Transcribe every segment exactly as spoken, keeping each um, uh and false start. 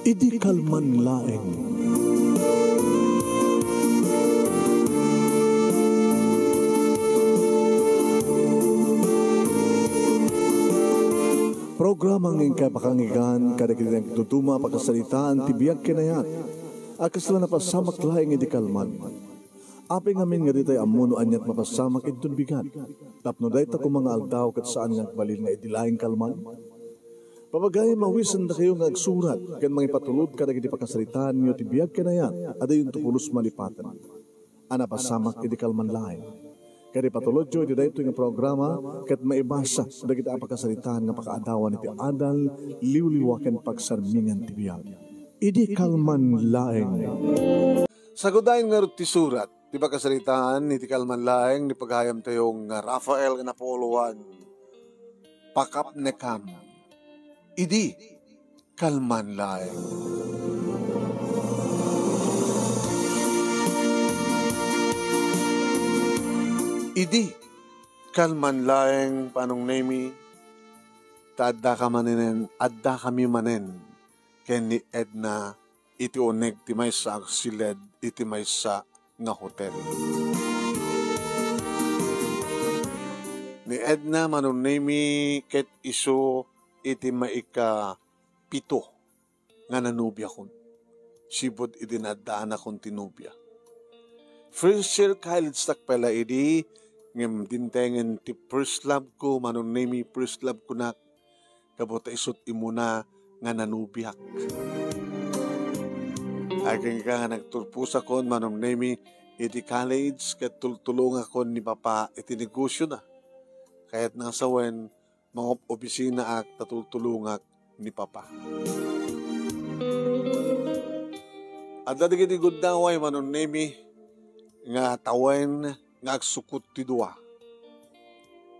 Idi kalman laeng. Programa nga inkay pakanggan kadagiti nagduduma a pakasaritaan ti biag ken ayat a kasla napasamak laeng idi kalman. Apay ngamin nga ditay ammo no aniat mapasamak inton bigat, tapno dayta koma nga aldaw ket saan nga agbalin nga idi laeng kalman? Pabagayam, awisendakayo nga agsurat ken mangipatulod kadagiti pakasaritaanyo ti biag ken ayat a dayonto pulos malipaten a napasamak idi kalman laeng. Ket ipatulodyo iti daytoy nga programa ket maibasa dagiti a pakasaritaan nga pakaadawan iti adal, liwliwa ken pagsarmingan ti biag. Idi kalman laeng. Sagudayen ngarud ti surat ti pakasaritaan iti kalman laeng ni pagayamtayo nga Rafael nga napuluan, Pakapnekam. Idi kalman laeng. Idi kalman laeng, Manong Nemi, ta addaka manen, addakami manen ken ni Edna iti uneg ti maysa a agsiled iti maysa nga hotel. Ni Edna, Manong Nemi, ket isu iti maikapito nga nanubiakon, sipud idi naaddaanakon ti nobia. First year college tak pay la idi, ngem dintengen ti first love ko, Manong Nemi, first love ko nak, gapu ta isut' immuna nga nanubiak. Agingga nga nagturposakon, Manong Nemi, iti college ket tultulongakon ni Papa iti negosiona. Kayatna nga sawen, mangob-obisinaak ta tultulongak ni Papa. Adda dagiti guddaway, Manong Nemi, nga tawen nga agsukot ti dua.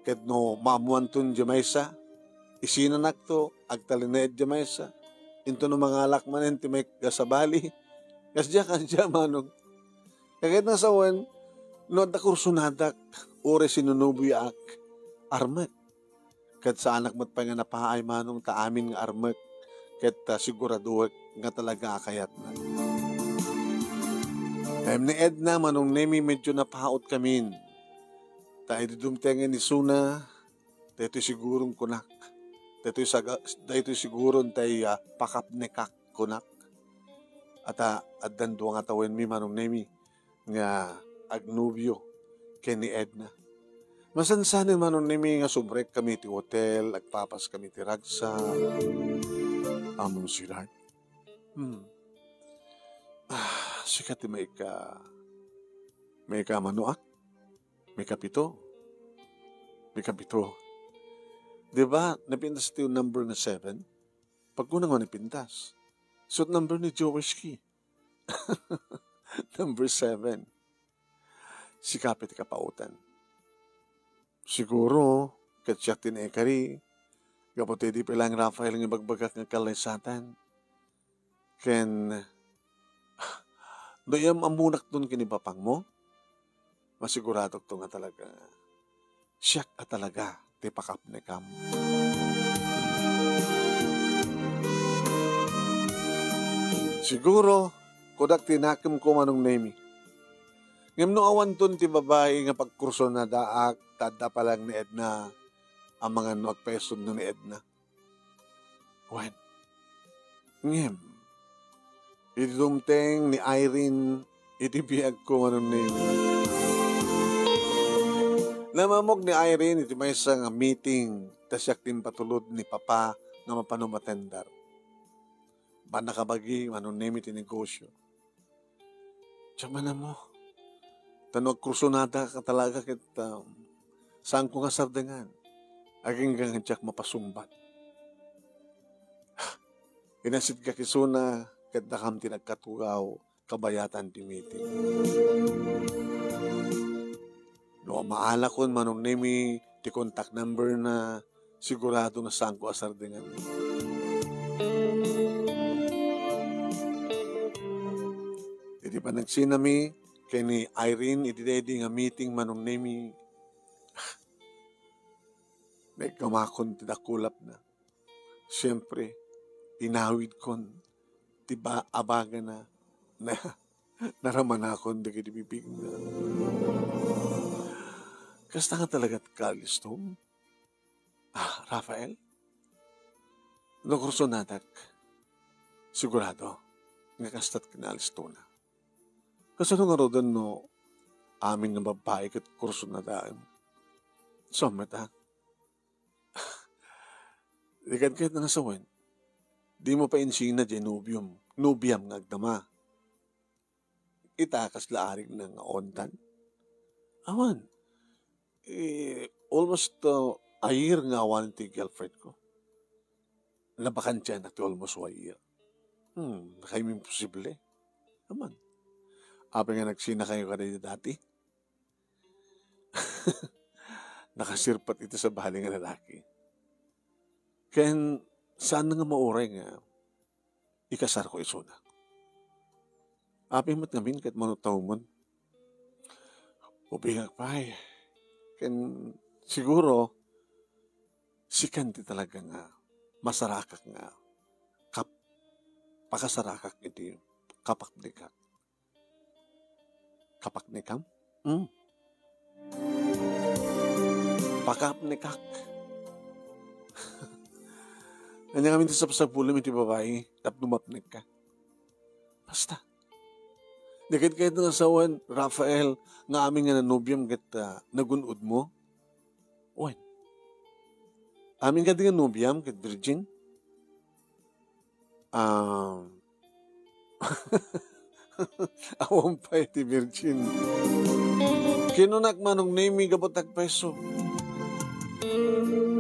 Ket no maammoanton diay maysa, isinanakto, agtalinaed diay maysa. Inton no mangalak manen ti maysa a sabali, kasdiay, kasdiay, Manong. Ket kayatna nga sawen, no adda kursonadak, uray sinunobiaak, armek. Ket saanak met pay nga napaay, Manong, ta amin nga armek ket, ah, siguradoek nga talaga a kayatna. Ngem ni Edna, Manong Nemi, medyo napaut kamin. Ta idi dumtengen isuna, daytoy siguron kunak. Daytoy saga-, daytoy siguron tay, ah, pakapnekak kunak. Ata, addan dua nga tawenmi, Manong Nemi, nga agnobio ken ni Edna. Masansanen, Manong Nemi, nga sumrek kami ti hotel, agpapas kami ti ragsak. Among sweetheart. Hmm. Ah, sika ti maika-, maika manuak? Maikapito. Maikapito. Di ba, napintas ti number nga seven? Pagkuna nga napintas. So, number ni Joe Wishki. Number seven. Sika pay ti kapautan. Siguro, ket siak ti naikari, gapu ta idi pay laeng, Rafael, nga ibagbagak nga kallaysatan. Ken, no iam-ammonakton ken ni papangmo, masiguradokto nga talaga, siak a talaga ti pakapnekam. Siguro, kunak ti nakemko, Manong Nemi. Ngem no awanton ti babai nga pagkursunadaak, ta adda pay laeng ni Edna, amangan no agpaisugna ni Edna. Wen, ngem, idi dumteng ni Irene iti biagko, Manong Nemi. Namamok ni Irene iti maysa nga meeting, ta siak ti impatulod ni Papa nga mapano matender. Pannakabagi, Manong Nemi, ti negosio. Diak man ammo. Ta no agkursunada ka talaga ket, um, saanko nga sardengan. Agingga nga diak mapasungbat. Inasitgak isuna ket dakam ti nagkatugaw kabayatan ti meeting. No maalakon, Manong Nemi, ti contact number na, sigurado nga saanko a sardengan. Iti panagsinami ken ni Irene iti daydi nga meeting, Manong Nemi, naiggamakon ti dakulapna. Siempre, inawidkon ti ba-, abagana na naramanakon dagiti bibigna. Kasta nga talaga ti kaalistom, ah, Rafael? No kursonatak, sigurado nga kasta't kinaalistona. Kasano ngaruden no amin nga babbai ket kursonadaem? Saan met, a? Di kadkayat nga sawen, dimo pa insina diay nobiom, nobiam nga agdama. Ita, kasla arigna nga ontan? Awan. Eh, almost, uh, a year nga awan ti girlfriend ko. Nabakantianak ti almost a year. Hmm, nakaymi imposible. Aman. Apay nga nagsinakayo kadaydi dati? Nakasirpat iti sabali nga lalaki. Ken saan nga mauray nga ikasarko isuna. Apay met ngamin ket mano ta umon? Ubingak pay. Ken siguro, sikan ti talaga nga masarakak nga kap-, pakasarakak iti kapaknekak. Kapaknekam? Hmm. Pakapnekak. Ania ngamin ti sapsapulem iti babai tapno mapnekka? Basta. Di kadkayat nga sawen, Rafael, nga amin nga nanobiam ket, ah, nagun-odmo? Wen. Amin kadi nga nobiam ket virgin? Ah, awan pay ti virgin. Kinunak, Manong Nemi, gapu ta agpayso.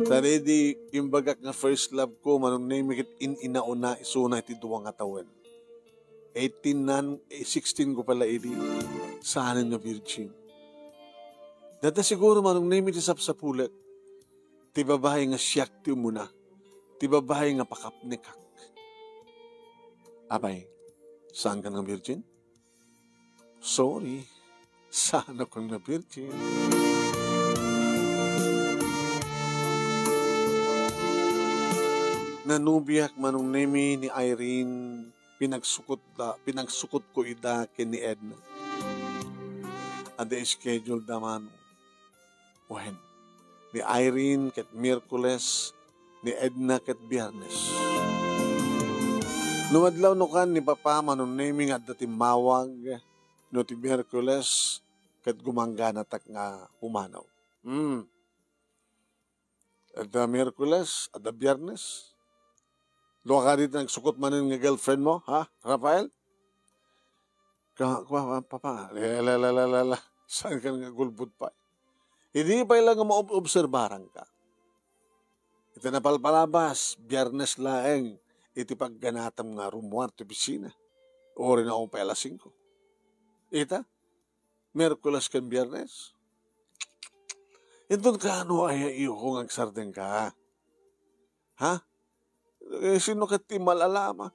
Ta daydi imbagak nga first love ko, Manong Nemi, ket in-inauna isuna iti dua nga tawen. Eighteen nan-, eh, sixteen ko pala idi. Saanen nga virgin. Dayta siguro, Manong Nemi, ti sapsapulek. Ti babai nga siak ti umuna. Ti babai nga pakapnekak. Apay, saankan nga virgin? Sorry. Saanakon nga virgin. Nanobiak, Manong Nemi, ni Irene, pinagsukot da, pinagsukotko ida ken ni Edna. Adda schedule da, Manong. Wen, ni Irene ket Miyerkules, ni Edna ket Biyernes. No adlaw no kan ni Papa, Manong Nemi, nga adda timmawag, no ti Miyerkules, ket gumangganatak nga pumanaw. Hmm. Adda Miyerkules, adda Biyernes. Dua kadi ti nagsukot manen nga girlfriend mo, ha, Rafael? Ka-, kua-, kua-, papa, la, la, la, la, la, la. Saankan nga gulbod pay? Idi pay la nga maob-, obserbaranka. Iti napalpalabas, Biyernes laeng iti pagganatam nga rummuar ti opisina. Uray naupay alas singko. Ita, Miyerkules ken Biyernes. Inton kaano aya iyuko nga agsardengka? Ha? Eh, sino ket ti mal-alama?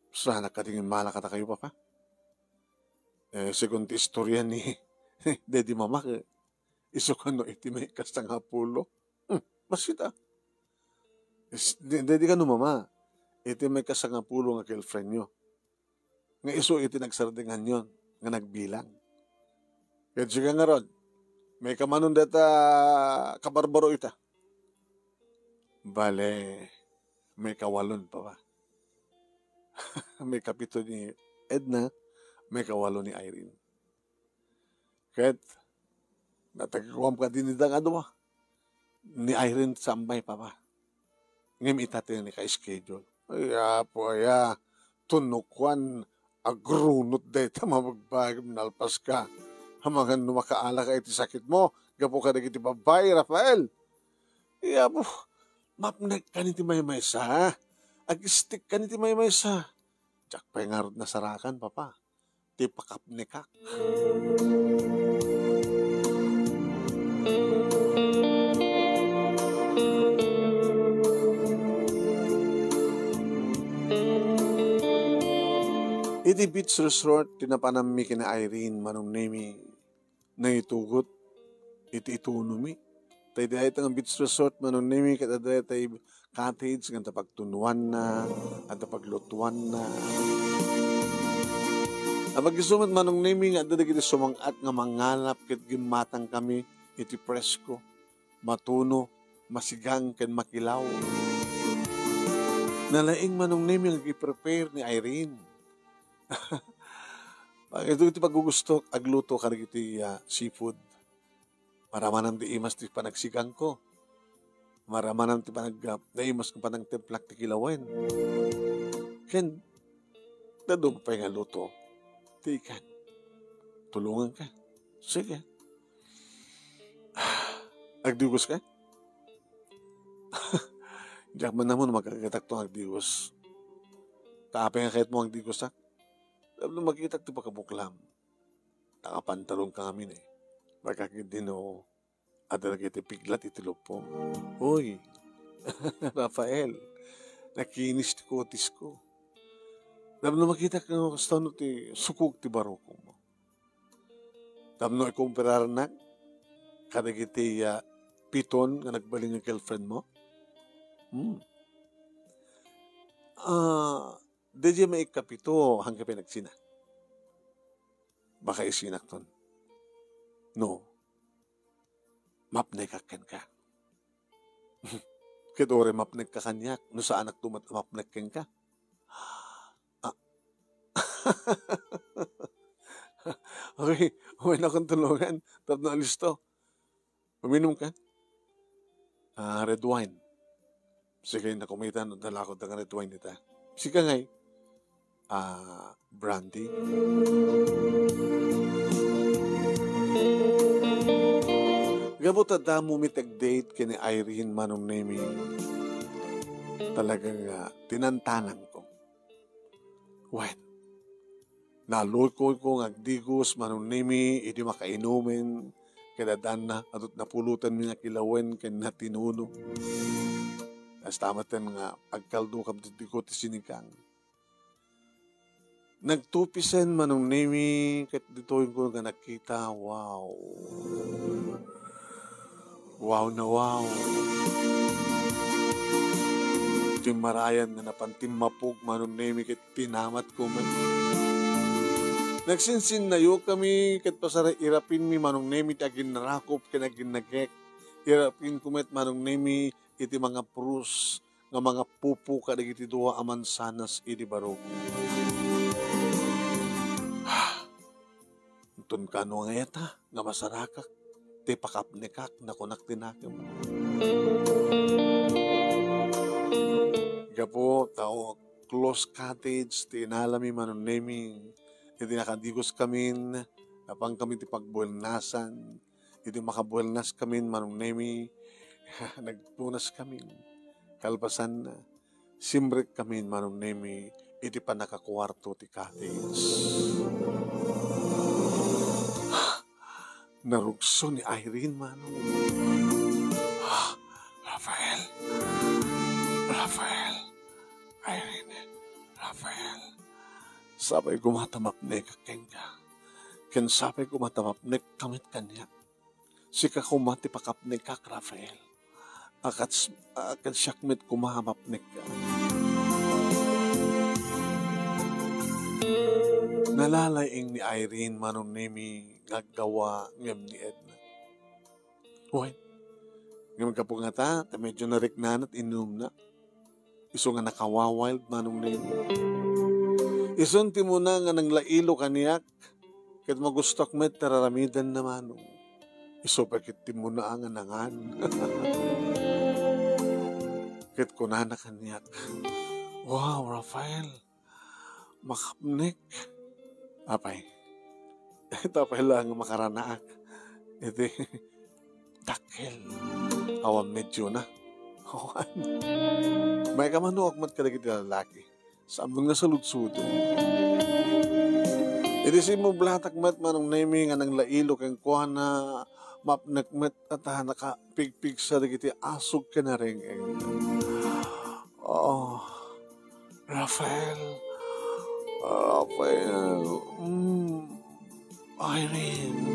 Saanak kadi nga immala kadakayo, Papa? Eh, segun ti istorya ni Daddy Mamak, eh, isu kano iti maikkas nga apulo. Hmm, bassit, ah. Is-, di, di, di kano, Mama, iti maikkas nga apulo nga girlfriend nyo. Nga isu iti nagsardenganyon nga nagbilang. Ket sika ngarud, maikamanon dayta kabarbaro ita. Bale, maikawalon, Papa. Maikapito ni Edna, maikawalo ni Irene. Ket natagikuam kadi ni dang a dua. Ni Irene sambay, Papa. Ngem ita ti naka-schedule. Ay, Apo, aya, tunukuan, agrunot dayta mabagbaag nalpaska. Amangan no makaalaka iti sakitmo gapu kadagiti babbai, Rafael. Ay, Apo, mapnekkan iti maymaysa. Agistikkan iti maymaysa. Diak pay ngarud nasarakan, Papa. Ti pakapnekak. Iti beach resort ti napanammi ken ni Irene, Manong Nemi, naitugot iti itunomi. Tay diay ta nga beach resort, Manong Nemi, ket adda tay cottage nga ta pagtunuanna, nga ta paglutuanna. Apag isu met, Manong Nemi, nga adda dagiti sumang-at nga mangalap ket gimmatangkami iti presko, matuno, masigang, ken makilaw. Nalaing, Manong Nemi, nga agi-prepare ni Irene. Pag-, ito iti paggugustok, agluto kadagiti, ah, seafood. Maramanam ti imas ti panagsigangko. Maramanam ti panag-, ah, naimas nga panagtemplak ti kilawen. Ken, daduma pay nga luto. Ti ikan. Tulonganka. Sige. Agdigoska? Diak man ammo no makakitaak ti agdigos. Ta apay nga kayatmo agdigosak? Tapno makitak ti pakabuklam. Nakapantalonka ngamin, eh. Baka ketdi no adda dagiti piglat iti lupom. Uy, Rafael, nakinis ti kutisko. Tapno makitak nga kasta no ti sukog ti barukom. Tapno ikumparanak kadagiti, ah, piton nga nagbalin nga girlfriend mo? Hmm. Ah, daydiay maikapito, haanka pay nagsina. Baka isinakton. No. Mapnekak kenka. Ket uray mapnekka kaniak, no saanak to met a mapnek kenka. Ah. Okay, umaynakon tulongan, tapno alisto. Uminumka? Ah, red wine. Sige, nakumitan, nalakodda nga red wine dita. Sika ngay, ah, brandy. Gapu ta damo mi ti agdate ken ni Irene, Manong Nemi. Talagang, ah, tinantanangko. Wen, nalukuyko nga agdigos, Manong Nemi, idi makainumen, ket addanna, adut napulotanmi nga kilawen ken natinuno. Kasta metten nga agkaldokam ti digo ti sinigang. Nagtupisen, Manong Nemi, ket ditoyko nga nakita, wow. Wow na wow. Timmarayan nga napan timmapog, Manong Nemi, ket tinamatko met. Nagsinsinnayokami ket pasaray irapinmi, Manong Nemi, ti aginnarakop ken aginnagek. Irapinko met, Manong Nemi, iti mangaprus nga mangapupo kadagiti dua a mansanas idi barok. Inton kano nga ita nga masarakak ti pakapnekak, nakunak ti nakem. Gapu ta close cottage ti inalami, Manong Nemi, iti nakadigoskamin, napankami ti pagbuelnasan, iti makabuelnaskamin, Manong Nemi, nagtunaskamin. Kalpasanna, simrekkamin, Manong Nemi, iti pannakakuarto ti cottage. Narugso ni Irene, Manong. Rafael! Rafael! Irene! Rafael! Sapay koma ta mapnekak kenka. Ken sapay koma ta mapnekka met kaniak. Sika koma ti pakapnekak, Rafael. A ket, a ket siak met koma a mapnekka. Nalalaing ni Irene, Manong Nemi, nga aggawa ngem ni Edna. Wen, ngem gapu ngata, ta medyo nariknana ti inumna. Isu nga nakawawild, Manong Nemi. Isun ti muna nga nanglailo kaniak, ket magustok met ti raramidanna, Manong. Isu pay ket ti muna nga nangan. Ket kunana kaniak, "Wow, Rafael, makapnek." Apay, ita pay la nga makaranaak iti dakkel. Awan medyo na. Awan. Maikamanuak met kadagiti lalaki. Saan man nga saludsodon. Iti simmublatak met, Manong Nemi, nga nanglailo kenkuana, mapnek met a ta nakapigpigsa dagiti asog ken areng-eng. Oh. Rafael. Rafael. Mm. Irene.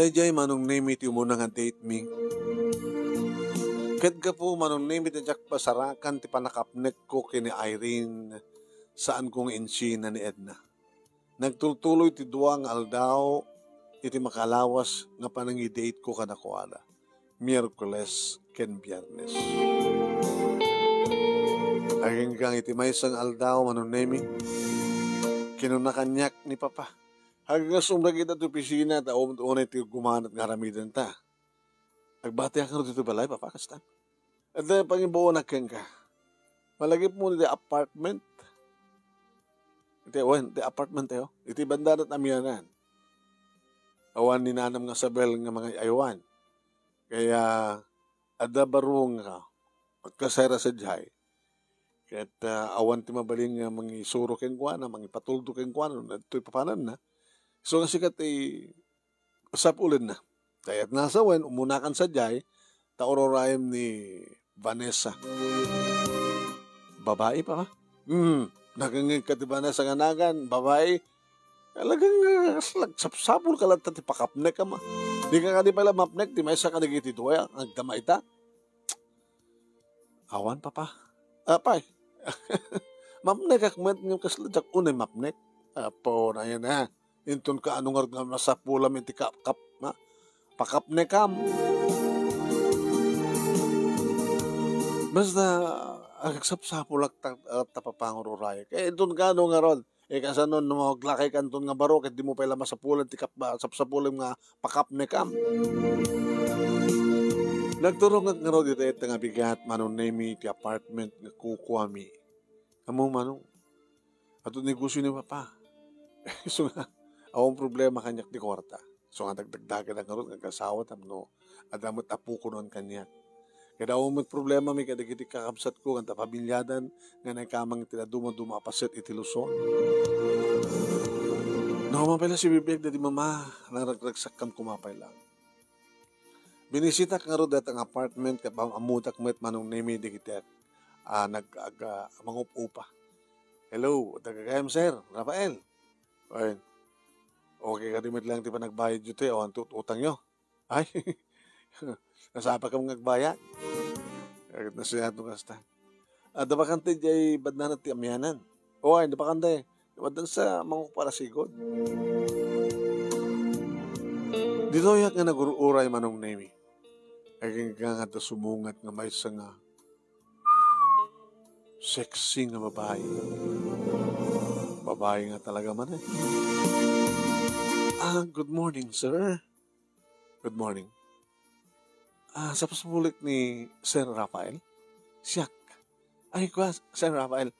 Daydiay Manong Nemi ti umuna nga date mi. Ket gapu, Manong Nemi, ta diak pasarakan ti pannakapnekko ken ni Irene, saanko nga insina ni Edna. Nagtultuloy ti dua nga aldaw iti makalawas nga panangidateko kadakuada, Miyerkules ken Biyernes. Aginggang iti maysa nga aldaw, Manong Nemi, kinuna kaniak ni Papa. Agingga sumrek ita ti opisina, ta um-, unay ti gumanat nga aramidenta. Agbatiak ngarud ditoy balay, Papa, kasta. Adda pangibaonak kenka. Malagipmo iti apartment. Iti, wen, iti apartment tayo. Iti banda na tamianan. Awan ni nanam nga sabel nga mga aywan. Kaya, adda baro nga agkasera sadiay. Ket, ah, awan ti mabalin nga mangisuro kenkuana, mangipatuldo kenkuana, no adtoy papananna. So, nga sika ti sapulenna. Kayat nasa wen, umunakan sadiay, ta ururayem ni Vanessa. Babai, Papa? Hmm, nakangngeg ka ti Vanessa nga nagan, babai? Talagang, ah, slag-, sapsapul ka latta ti pakapnek, ama. Di ka kadi pala mapnek, ti maysa ka dagiti dua, agdama ita. Awan, Papa. Apay. Mapnekak met ngem kasla diak unay mapnek. Apo, na yan, ha. Inton kaano ngarud nga masapulam iti kap-, kap-, ma-, pakapnekam. Basta, agagsapsapulak ta, ta papangururay. Kaya inton kaano ngarud, eh, kasano no maglakay kanton nga baro, ket di mo pay la masapulan ti kap-, sapsapulem nga pakapnekam. Nagturongak ngarud iti etta nga bigat, Manong Nemi, ti apartment nga kukuami. Ammo, Manong, adda negosio ni Papa. So nga, awan problema kaniak ti kuarta. So nga, dagdagdagan ngarud nga agkasawa tapno adda met apoko no kaniak. Ket awan met problema mi kadagiti kakabsatko nga ta pamialiadan nga naikamang iti dadumaduma a paset iti Luzon. No, mapay la sibibiag dadi mama, nangragragsakkam koma pay lang. Binisitak ngarud dayta nga apartment ket ammodak met, Manong Nemi, dagiti, ah, nag-, ag-, ah, mangup-upa. "Hello, adda gagayam, Sir Rafael?" Ay, okay kadi met lang ti panagbayadyo ti awan ti ut-utangyo? Ay, nasapakam nga agbayad. Ket nasayaat no kasta. Adda bakante diay badnana ti amianan. O, ay, adda bakante. Waddan sa mangukpara sigud. Ditoyak nga nagur-uray, Manong Nemi. Agingga nga adda sumungat nga maysa nga sexy nga babai. Babai nga talaga man, eh. Ah, good morning, sir. Good morning. Ah, sapasapulek ni Sir Rafael? Siak. Ay, kua, Sir Rafael.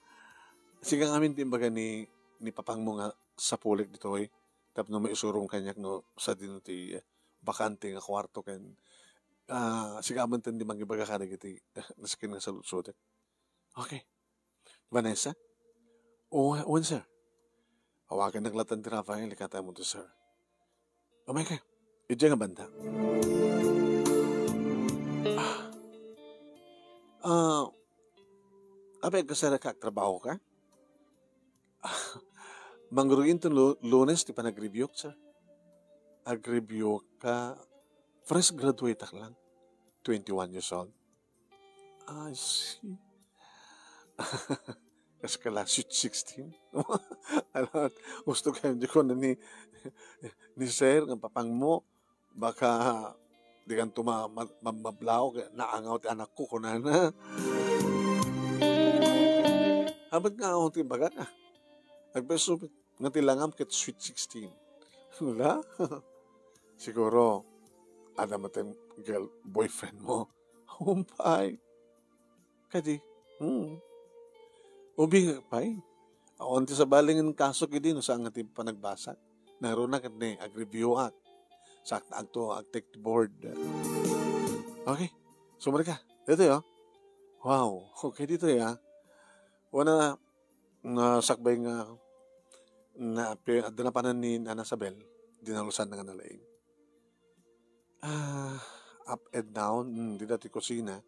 Sika ngamin ti imbaga ni, ni papangmo nga sapulek ditoy. Tapno maisurom kaniak no sadino ti, eh, bakante nga kuarto ken, ah, sika ngamin ti mangibaga kadagiti nasken nga saludsodek. Okay. Vanessa? O, wen, sir. Awagannak latta ti Rafael, ikataem ti sir. Umay kayo. Idiay nga banda. Ah. Ah, apay, agkasaraka, agtrabaho ka? Mangrugi inton Lu-, Lunes ti panag-review, sir. Ag-review ka, fresh graduate ak lang. Twenty-one years old. I see. Kas kala Sweet sixteen. Alam, gusto kayo di ko na ni, ni Sir, nga papangmo, baka di kan tuma-, ma-, ma-, mablao, kaya naangaw ti anak ko, kunana. Habat nga ako ti baga ka. Agpesupit. Nga ti langam ket Sweet sixteen. Wala? Siguro, adda met ti girl, boyfriend mo. Umpay. Kadi, hmm. Ubing pay. Awan ti sabali nga kasok idi no saan nga ti panagbasa. Naruna ket ni, ag-review ak. Sakta agto, ag-take board. Okay. Sumari ka. Dito, oh. Wow. Okay, dito, ah. Wana, nga sakbay nga na, pi-, adda napanan ni Nana Sabel, dinalusan na nga nalaing. Ah, up and down, mm, dida ti kusina,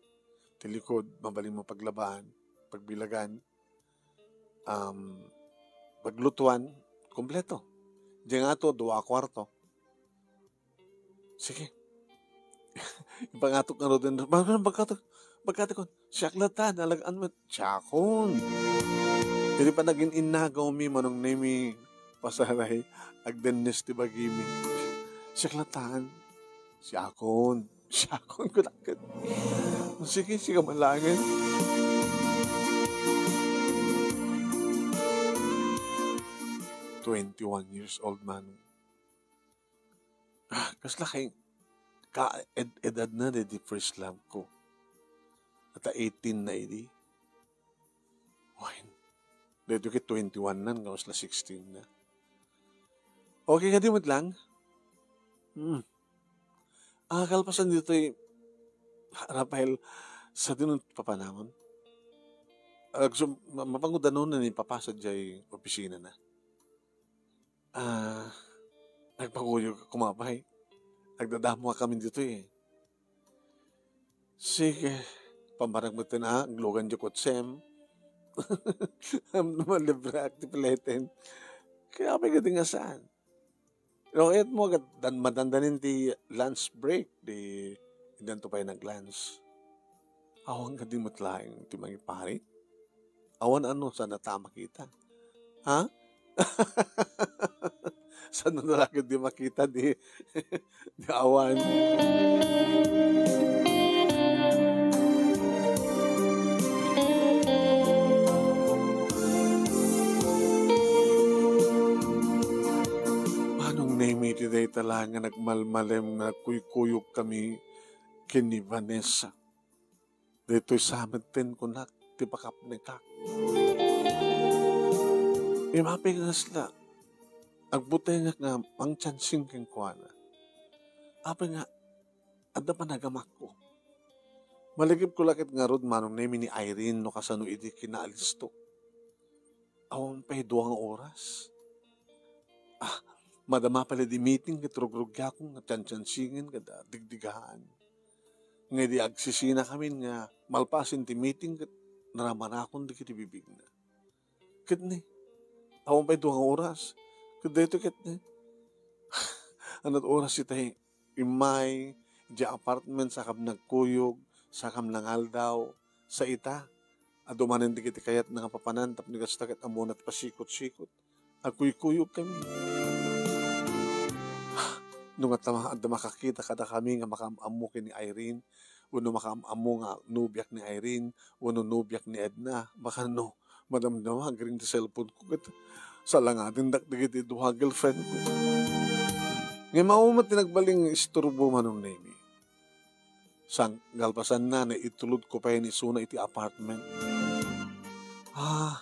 ti likod, mabalin mo paglabaan, pagbilagan, um, paglutuan, kompleto. Diyan nga to, dua a kwarto. Sige. Ipangatok ngaruden, "Ba-, ba-, bagkatek, bagkatek kon." "Siak latta, nalagaan met." "Siakon." Idi panagin-innagaw mi, Manong Nemi, pasaray, agdennes ti bagimi. "Siak latta." "Siakon." "Siakon," kunak ket. "Sige, sige, malangen." Twenty-one years old, Manong. Ah, kasla kay ka-, ed-, edad na, di, di first love ko. Ata eighteen na idi. Wen, daytoy ket twenty-one nan, kasla sixteen na. Okay kadi met lang? Hmm. Ah, kalpasan ditoy, Rafael, sadino ti papanamon? Agsu-, ma-, mapangudanon ni Papa sadiay opisina na. Ah, agpakuyog koma pay. Agdadamo kami ditoy, eh. Sige, pambarag met ten, ah, aglugan diay kotsem. Malibre ak ti pleten. Kaya apay kadi nga saan? No, et mo, agad-, dan-, madandanin ti lunch break, di, idanto pay nag-lunch. Awan kadi met laeng ti mangiparit? Awan ano, saan ta makita? Ha? Saan na talaga di makita, di, di awan. Manong Nemi, iti dayta la nga nagmalmalem nga nagkuykuyog kami ken ni Vanessa. Daytoy sa met ten kunak ti pakapnekak. Imapay nga kasla, agbutengak nga mangchansing kenkuana. Apay nga, adda panagamakko. Malagipko la ket ngarud, Manong Nemi, ni Irene no kasano idi kinaalistok. Awan pay dua nga oras. Ah, madama pay la di meeting ket rugrugyakan nga chanchansingan ket, ah, digdigaan. Nga idi agsisina kamin nga malpasen ti meeting ket naramanakon dagiti bibigna. Ket ni, awan pay dua nga oras. Ket daytoy ket ni, anat oras itay immay idiay apartment, sakam nagkuyog, sakam nangaldaw, sa ita, adu manen dagiti kayatna nga papanan, tapno kasta ket ammona ti pasikot-sikot. Agkuykuyog kami. No nga tama, adda makakita kadakami nga makaam-ammo ken ni Irene, wenno makaam-ammo nga nobiak ni Irene, wenno nobiak ni Edna, baka no, madamdama, agring ti cellphone ko, ket salangadendak dagiti dua girlfriend ko. Ngem awan met ti nagbalin nga isturbo, Manong Nemi. Sang-, kalpasanna, naitulodko pay ni isuna iti apartment. Ah,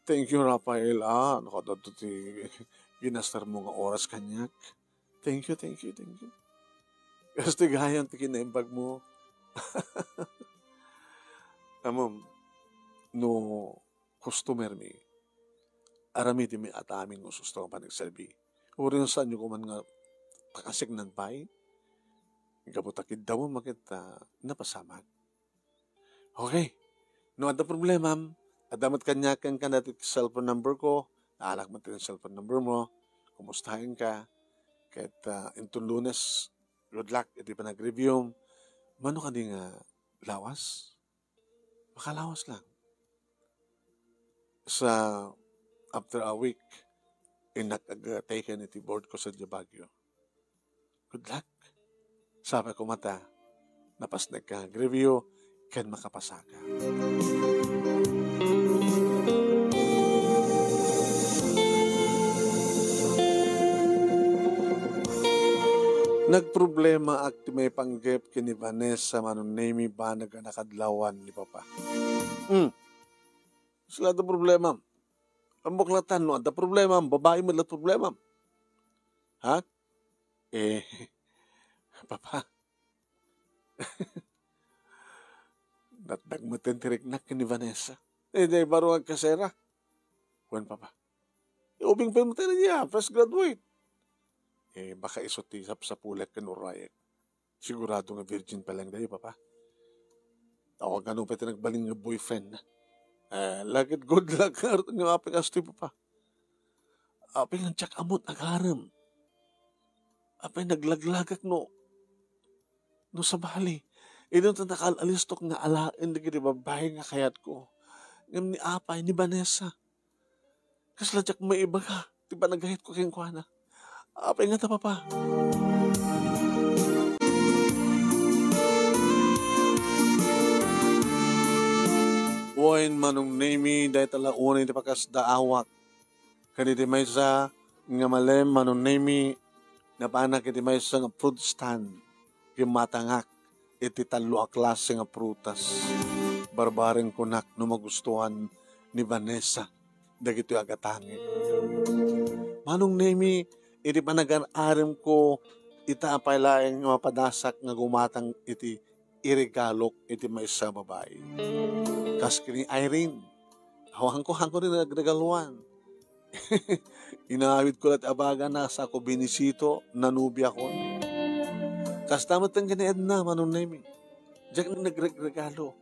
thank you, Rafael. Ah, nakadto ti ginastarmo nga oras kaniak. Thank you, thank you, thank you. Kastoy gayam ti kinaimbagmo. Ammom, no customer mi, aramidem mi at amin nga usto nga panagserbi. Uray no saanyo koma nga pakasiknang pay, gapu ta kiddawem ket, ah, napasamak. Okay. No adda problemam, adda met kaniak kenka dati cellphone number ko, naalak met ti cellphone number mo, kumustaen ka, ket, ah, inton Lunes, good luck iti panag-review. Mano kadi nga lawas? Makalawas lang. Sa after a week, innak ag-, taken iti board ko sa Baguio. Good luck. Sapay koma ta, napasnek ka nga agreview ken makapasaka. Nagproblemaak ti maipanggep ken ni Vanessa, Manong Nemi, banag a nakadlawan ni Papa. Hmm. Sila adda problema. Ammok latta no adda problema, babai met la problema. Ha? Eh, Papa. Natdag met ti riknak ken ni Vanessa. Eh, di baro agkasera. Wen, Papa. Eh, ubing pa met niya, fresh graduate. Eh, baka isu ti sapsapulek ken urayek. Sigurado nga virgin pa lang dayo, Papa. Awan kano pay ti nagbalin nga boyfriend na. Eh, lagit good luck nga, nga apay kastoy, Papa. Apay nga diak ammon agarem. Apay naglaglagak no No sabali, idinto nakal-alistok nga alaen dagiti babbai nga kayatko. Ngem ni apay, ni Vanessa, kasla diak maibaga ti panagayatko kenkuana. Apay ngata, Papa? Wen, Manong Nemi, dayta la unay ti pakasdaawak. Kaditi maysa nga malem, Manong Nemi, napanak iti maysa nga fruit stand. Gimmatangak iti tallo a klase nga prutas. Barbareng kunak no magustuhan ni Vanessa dagitoy a gatangek. Manong Nemi, iti panagar-aremko, ita pay laeng nga mapadasak nga gumatang iti iregalok iti maysa a babai. Kas ken ni Irene, awanko, hanko rin nagregaluan. Inawidko la't abagana, sako binisito, nanubiakon. Kasta met ken ni Edna, Manong Nemi. Diak nagregregalo.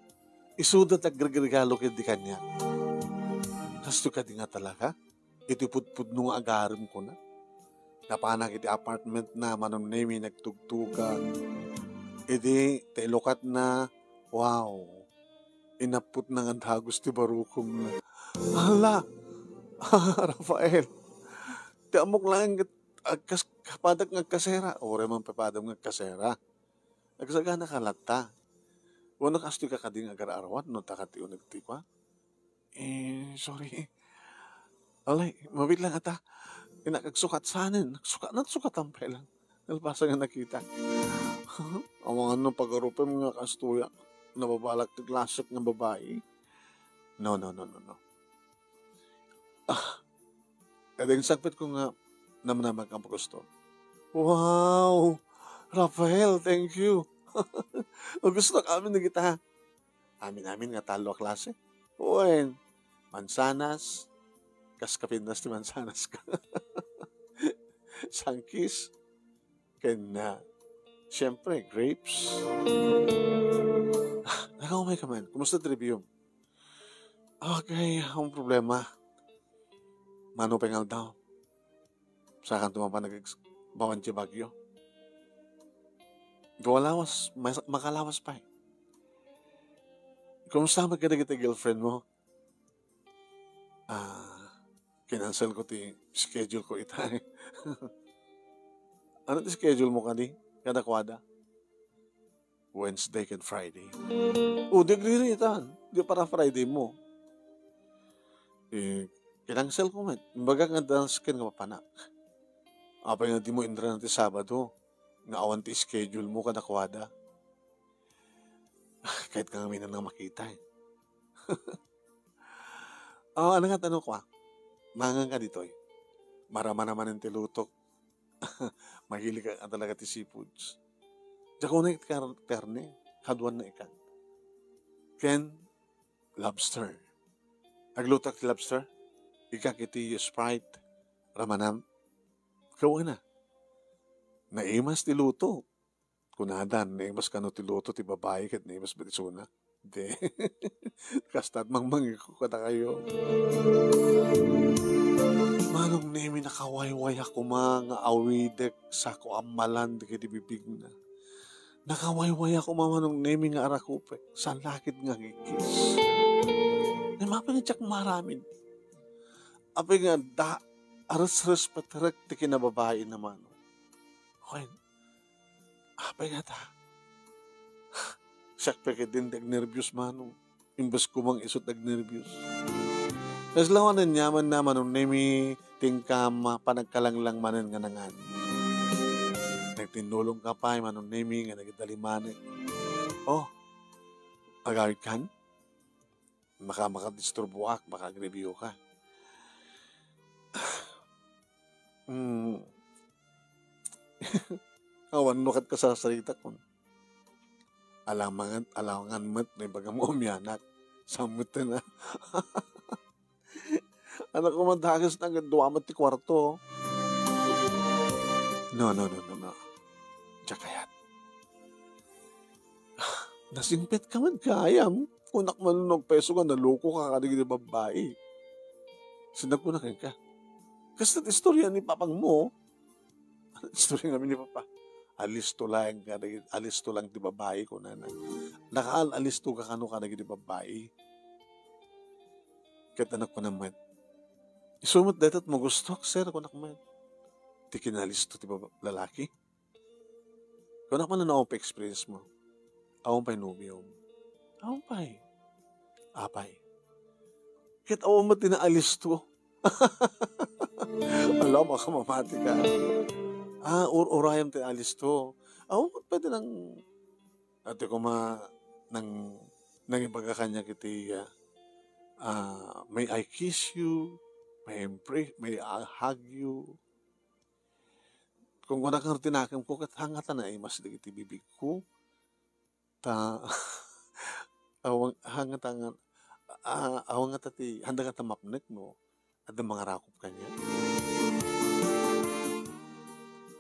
Isuda ti agregregalo ken di kaniak. Kastoy kadi nga talaga? Iti pudpudno nga agarem, kuna. Napanak iti apartment na, Manong Nemi, nagtugtugak. Idi, ti lukatna, wow. Inapputna nga dagus ti barukomna. Hala! Rafael! Ti ammok laeng ket agkas-, kapadak nga agkasera. Uray man papadam nga agkasera. Agsagana ka latta. Wenno kastoy ka kadi nga agar-arwat no ta kadi uneg ti kua? Eh, sorry. Alay, mabiit lang ata. Inak agsukat sanen. Nagsukat, nagsukatan pay lang. Nalpasan nga nakita. Amangan no pagarupem nga kastoy a nababalak ti klasek nga babai. No, no, no, no, no. Ah, kading sakpet ko nga namnama ka gusto. Wow! Rafael, thank you. Gusto amin na kita. Amin-amin nga tallo a klase. Wen, mansanas, kas kapindas ti mansanas ka. Sangkis, ken, ah, siyempre, grapes. Ah, nakaumay ka man. Kumusta ti review? Okay, ang problema. Mano pa yung aldaw? Sakan tumapan nag-, bawan ti bagyo. Dualawas, mas-, makalawas pa eh. Kumusta man kadagiti girlfriend mo? Ah, kinansel ko ti schedule ko ita. Ano ti schedule mo kadi? Kadakuada? Wednesday ken Friday. O, di agriritan. Di para Friday mo. Eh, kinansel ko met. Imbaga nga dasken nga papanak. Apay nga di mo inranan ti Sabado? Nga awan ti schedule mo kadakuada. Kahit ka ngamin na makita eh. Ah, ano nga tanong ko, ah? Mangan ka ditoy. Marama naman ti lutok. Mahilig ka talaga ti seafoods. Diak unay kar-, karne, kaduan na ikan. Ken, lobster. Aglutak ti lobster. Ikak iti Sprite, ramanam. Kawana. Naimas ti lutok. Kunada, naimas kano ti luto ti babai ket naimas met isuna. Di. Kasta't mangmangiko kadakayo. Manong Nemi, nakawaywaya koma nga awidek sako a malan dagiti bibigna. Nakawaywaya koma, Manong Nemi, nga arakupek, salakid nga agikis. Ngem apay nga diak maaramid? Apay nga da, aresrespetarek ti kinababaina, Manong? Wen, apay ngata? Siak pay ketdin ti agnerbios, Manong. Imbes ko mang isut agnerbios. Kasla awan aniamanna, Manong Nemi, ti inkam panagkalanglang manen nga nangan. Nagtinnulong ka pay, Manong Nemi, nga nagidalimanek. Oh, agawid kan? Maka-, makadisturboak, maka-agribio ka. Hmm. Awan no ket kasasaritak kun. Alangan, alangan met no ibagam nga umianak. Sammet na. Anak ko, madages na nga dua met ti kuarto. No, no, no, no, no. Diak kayat. Nasingpet ka man gayam. Kunak man no agpayso nga naloko ka kadagiti babbai. Sinag ko na kenka. Kasto't istorya ni papang mo. Istorya ngamin ni papa. alisto laeng kadagiti, alisto laeng ti babai, kunana. Nakaal-alisto ka kano kadagiti babai. Ket ano kuna met? Isu met dayta ti magustuak, sir, kunak met. Ti kinalisto ti baba-, lalaki. Kunak man no, awan pay experience mo. Awan pay nobiom. Awan pay. Apay. Ket awan met ti naalisto. Ala, makamamati ka. Ah, ur-, urayam ti naalisto. Awan met pay ti nang, ati kuma, nang, nangibaga kaniak iti, ah, ah, "May I kiss you? May I empre-, may I hug you?" Kunkunaka ti nakemko, ket hangata naimas dagiti bibigko. Ta, awan, hangata nga, ah, awan ngata ti, handa ngata mapnek no adda mangarakop kaniak.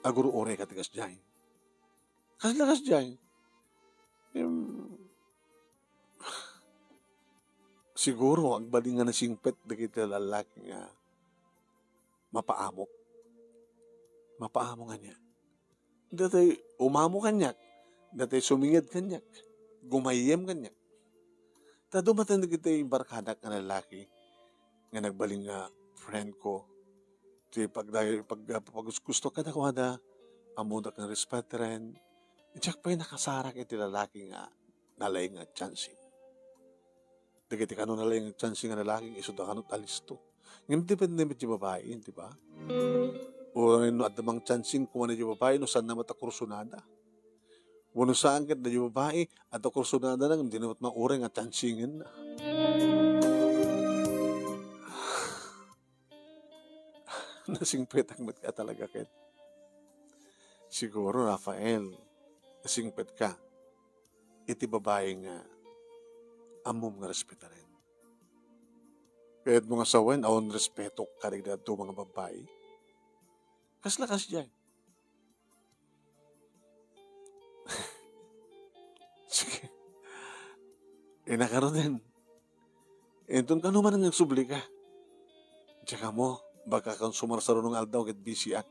Agur-uray ka ti kasdiay. Kasla kasdiay? Em, siguro, agbalin nga nasingpet dagiti lalaki nga mapaamok. Mapaamok ania? Datay umamo kaniak, datay suminged kaniak, gumayyem kaniak. Ta dumateng dagiti barkadak nga lalaki nga nagbalin nga friend ko. Ti pagday-, pag-, pagusgusto kadakuada, ammoda nga respetaren. Diak pay nakasarak iti lalaki nga nalaing nga chancing. Dagiti kano nalaing nga chancing nga lalaki, isuda kano alisto. Ngem depende met ti babai, di ba? Uray no adda mang chancing, kuana di babai, no saan na met a kursunada. Wenno saan ket da di babai, adda kursunada na, ngem di na met mauray nga chancingen na. Nasingpetak met ka talaga ket. Siguro, Rafael, nasingpet ka iti babai nga ammom nga respetaren. Kayatmo nga sawen, awan respetok kadagiti dadduma nga babai. Kasla kasdiay. Sige. Inakaro din. Inton kano man nga agsubli ka. Diak ammo, baka kan sumarsaruno nga aldaw ket busy ak.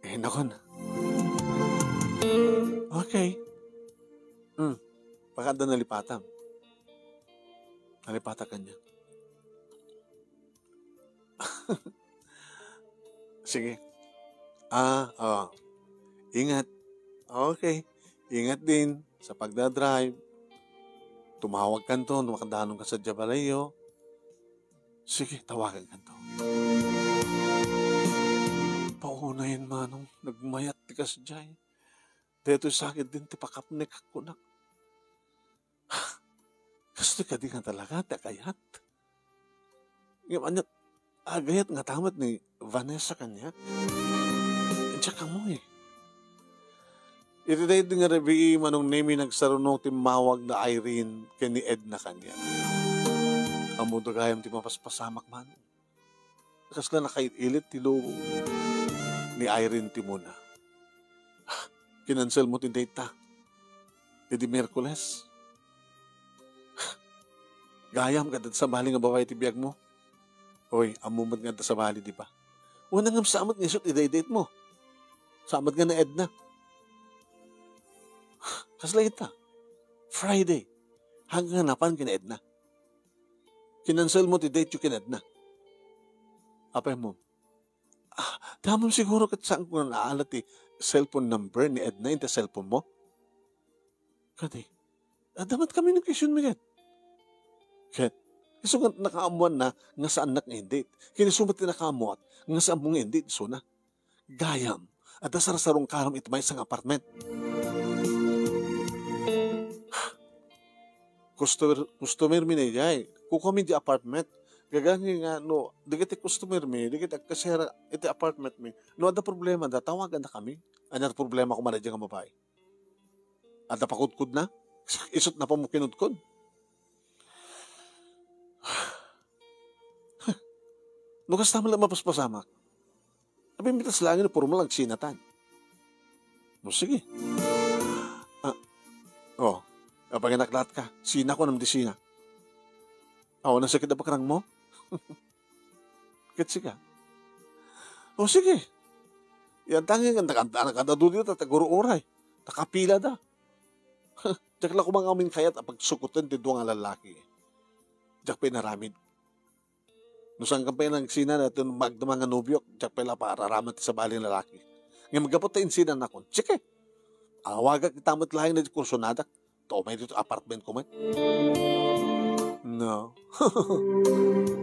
Eh, nakon. Okay. Hmm. Baka adda nalipatam. Nalipatak kaniak. Sige. Ah, oh. Ingat. Okay. Ingat din sa pagdadrive. Tumawag kanto no makadanon ka sa diay balayyo. Sige, tawagan kanto. Paunayen, manong, nagmayat ti kasdiay. Daytoy sakit din ti pakapnek, kunak. Kastoy kadi nga talaga ti agayat. Ngem ania, agayat ngata met ni Vanessa kaniak? Diak ammo, eh. Iti daydi nga rabii, Manong Nemy, nagsaruno timmawag da Irene ken ni Edna kaniak. Ammoda gayam ti mapaspasamak, manong. Kasla nakail-ilit ti lubong ni Irene Timona. Kinansel mo ti date ta idi Miyerkules. Gayam, ket adda sabali nga babai ti biagmo. Hoy, ammo met nga adda sabali, di ba? Wen, ngem saan met nga isu ti date mo? Saan met nga ni Edna? Kasla ita? Friday. Hanggang napan ken ni Edna. Kinansel mo ti date yo ken Edna. Apay mo? Ah, damon siguro ket saanko nga naala ti cellphone number ni Edna iti cellphone mo? Kadi, adda met kami nagkaisunmi ket. Ket, isu nga nakaammoanna nga saannak nga in-date. Ken isu met ti nakaammoat nga saanmo nga in-date, isuna. Gayam, adda sarsarungkarom iti maysa nga apartment. Customer, customer mi daydiay. Kukuami di apartment. Gagangay nga no, dagiti customer mi, dagiti agkasera iti apartment mi. No adda problema da, tawagan da kami. Ania ti problema koma daydiay nga babai? Adda pakudkodna? Isut' na pammo kinudkod. No kasta man la mapaspasamak. Apay, inbitas laeng no pormal agsinatan. No, sige. Ah, oh, apanginak lahat ka. Sina ko, anam di sina. Awan ang sakit a bakrang mo? Ket sika. O sige. Yan tanging nakanta-, nakantado dita, ta guro uray. Ta kapila da. Diak la koma ngamin kayat a pagsukoten ti dua nga lalaki. Diak pay inaramid. No saan ka pay nagsina, daytoy magdama nga nobiok, diak pay la paararaman ti sabali nga lalaki. Ngem gapu ta insinannakon, sige. Awagak ita met laeng daytoy kursonadak. Ta umay ditoy apartment ko met. No.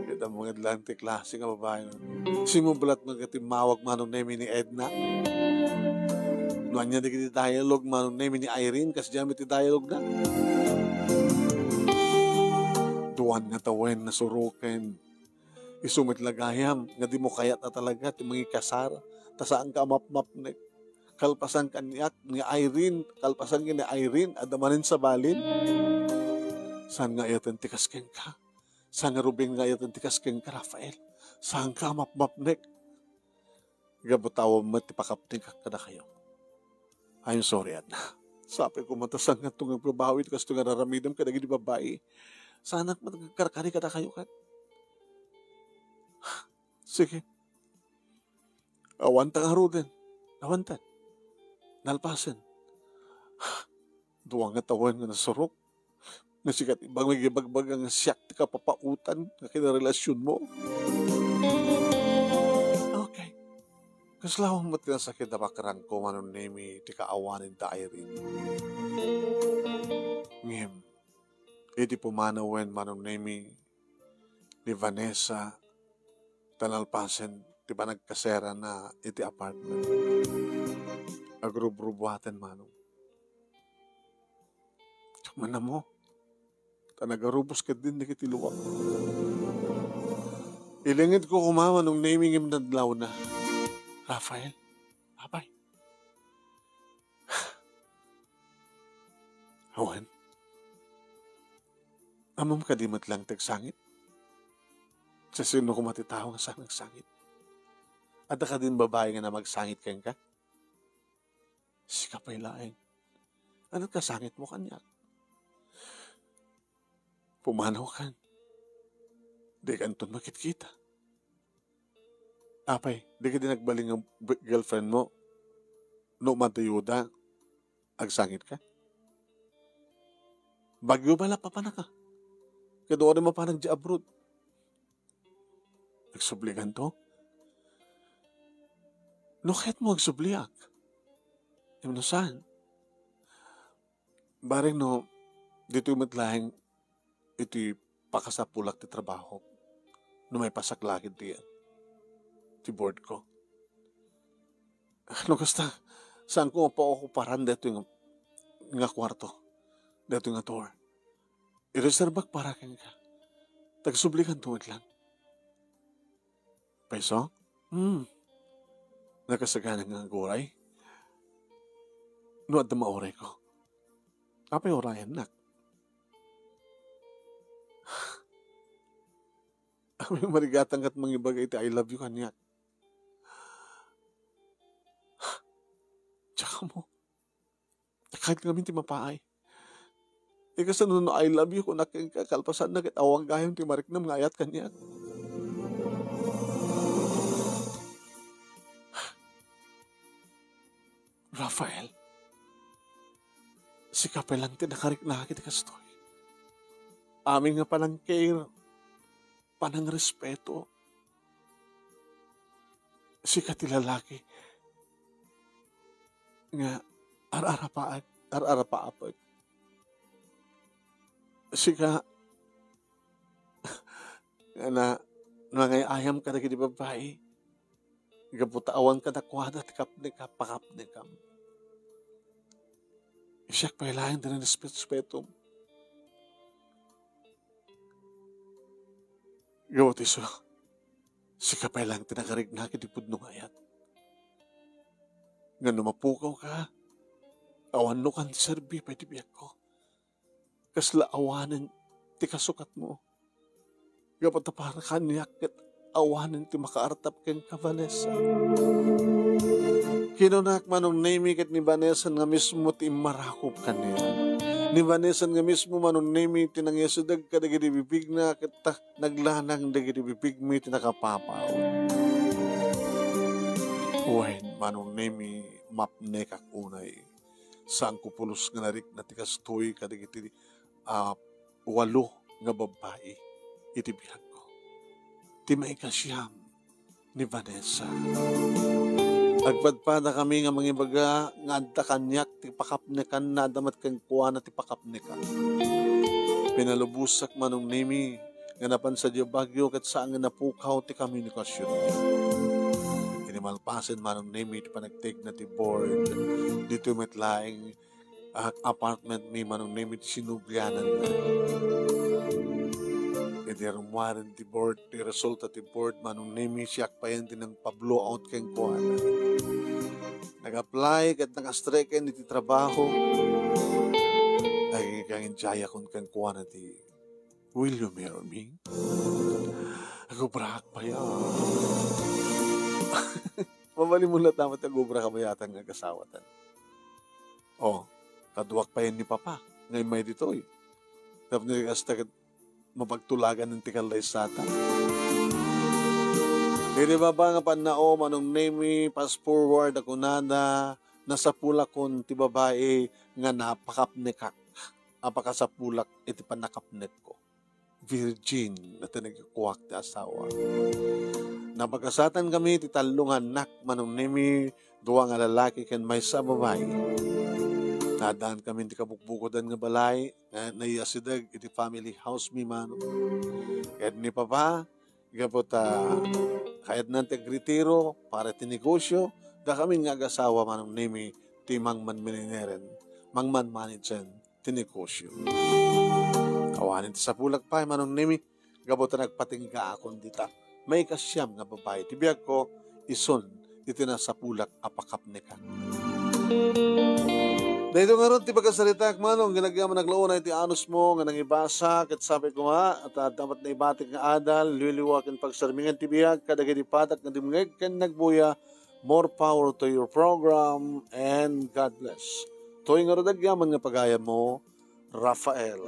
Kita mo nga lang ti klase nga babae, no? Simublat mo nga timmawag Manong Nemi ni Edna. No ania dagiti dialogue Manong Nemi ni Irene, kasdiay met ti dialogue na. Duan nga tawen nasuroken. Isu met la gayam nga dimo kayat a talaga ti mangikasar, ta saanka a mapmapnek. Kalpasan kaniak ni Irene, kalpasan ken ni Irene, adda manen sabalin. Saan nga ayaten ti kas kenka? Saan nga ruben nga ayaten ti kas kenka, Rafael? Saanka a mapmapnek. Gapu ta awan met ti pakapnekak kadakayo. I'm sorry, Edna. Sapay koma ta saanka nga agbabawi iti kastoy nga ar-aramidem kadagiti babai. Saanak met nga agkarkari kadakayo ket. Sige. Awan ta ngaruden. Awan ta. Nalpasen. Dua nga tawen nga nasurok. Nga sika ti bang-, mangibagbaga nga siak ti kapapaotan nga kinarelasionmo. Okay. Kasla met nga sakit a pakiramdam, Manong Nemi, ti kaawanen da Irene. Ngem, idi pumanawen, Manong Nemi, ni Vanessa, ta nalpasen ti panagkaserana iti apartment. Agrubrubuaten, Manong. Diak man ammo. Ta nagarubos ketdin dagiti luak. Ilingedko koma, Manong Nemi, ngem nadlawna. Rafael, apay? Awan. Ammom kadi met laeng ti agsangit? Siasino koma ti tao nga saan agsangit? Adda kadin babai nga namagsangit kenka? Sika pay laeng. Ania ti kasangitmo kaniak? Pumanawkan. Dikanton makitkita. Apay, di kadi nagbalin nga b-, girlfriendmo? No madayoda, agsangitka? Bagyo bala papanaka. Ket uray mapanak di abroad. Agsublikanto? No kayatmo agsubliak. Ngem no saan? Bareng no, ditoy met laeng iti pakasapulak ti trabahok. No maipasak la ket ti, ti boardko. No kasta, saanko nga paokuparan daytoy nga, nga kuarto, daytoy nga tour. Ireserbak para kenka. Ta agsublikanto met laeng. Payso? Hmm. Nakasagana nga aguray? No adda maurayko. Apay urayennak? Apay marigatan ket mangibaga iti I love you kaniak? Diak ammo. Kayat ngamin ti mapaay. Ikasano no I love you kunak kenka, kalpasanna ket awan gayam ti mariknam nga ayat kaniak? Rafael, sika pay laeng ti nakarikna iti kastoy. Amin nga panangker, panangrespeto, sika ti lalaki nga ar-arapaak, ar-arapaapek. Sika nga na-, nangay-ayam kadagiti babbai, gapu ta awan kadakuada ti kapnekam, pakapnekam. Siak pay laeng ti nanrespeto. Gapu ti isu, sika pay laeng ti nakarikna iti pudno nga ayat. Nga no mapukawka, awan no kan ti serbi pay ti biagko. Kasla awanen ti kasukatmo. Gapu ta para kaniak ket awanen ti makaartap kenka, Vanessa. Kinunak, Manong Nemi, ket ni Vanessa nga mismo ti immarakop kaniak. Ni Vanessa nga mismo, Manong Nemi, ti nangisideg kadagiti bibigna ket ta-, naglanang dagiti bibigmi ti nakapapaw. Wen, Manong Nemi, mapnekak unay. Saanko pulos nga narikna ti kastoy kadagiti, ah, walo nga babbai iti biagko. Ti maikasiam ni Vanessa. Agpadpadakami nga mangibaga nga adda kaniak ti pakapnekanna adda met kenkuana ti pakapnekak. Pinalubosak, Manong Nemi, nga napan sadiay Baguio ket saan nga napukaw ti komunikasion. Idi malpasen, Manong Nemi, ti panagtengna ti board, ditoy met laeng, ah, apartment mi, Manong Nemi, ti sinubliananna. Idi rummuaren ti board, ti resulta ti board, Manong Nemi, siak payen ti nangpa-blowout kenkuana. Nag-apply ket nakastreken iti trabaho. Ay, kanginjayakon kenkuana ti, "Will you marry me?" Agubraak pay, ah. Mabalin mo na tama ti agubra ka bayatan nga agasawatan. Oh, kaduak payen ni Papa nga immay ditoy. Tapno kasta ket mapagtulagan ti kallaysatan. Iti baba nga pannao, Manong Nemi, fast forward a kunada, nasapulakon ti babai nga napakapnekak. Apakasapulak iti pannakapnekko. Virgin a ti nagkuak ti asawa. Napagasatanmi ti tallo nga annak, Manong Nemi, dua nga lalaki ken maysa a babai. Naaddaanmi ti kabukbukodan nga balay nga naiyasideg iti family house mi, Manong. Ket ni Papa, gapu ta kayatna ti agretiro para ti negosio, dakami nga agasawa, Manong Nemi, ti mangmanmanageren, mangmanmanageren ti negosio. Awanen ti sapulak pay, Manong Nemi, gapu ta nagpatinggaakon dita maikasiam nga babai ti biagko, isun iti nasapulak a pakapnekak. Daytoy ngarud ti pakasaritak, Manong, nga nagyaman aglauna iti anusmo nga nangibasa, ket sapay koma, ta adda met naibatik nga adal, liwliwa ken pagsarmingan ti biag kadagiti padak nga dumngeg ken nagbuya. More power to your program, and God bless. Toy ngarud agyaman nga pagayammo, Rafael.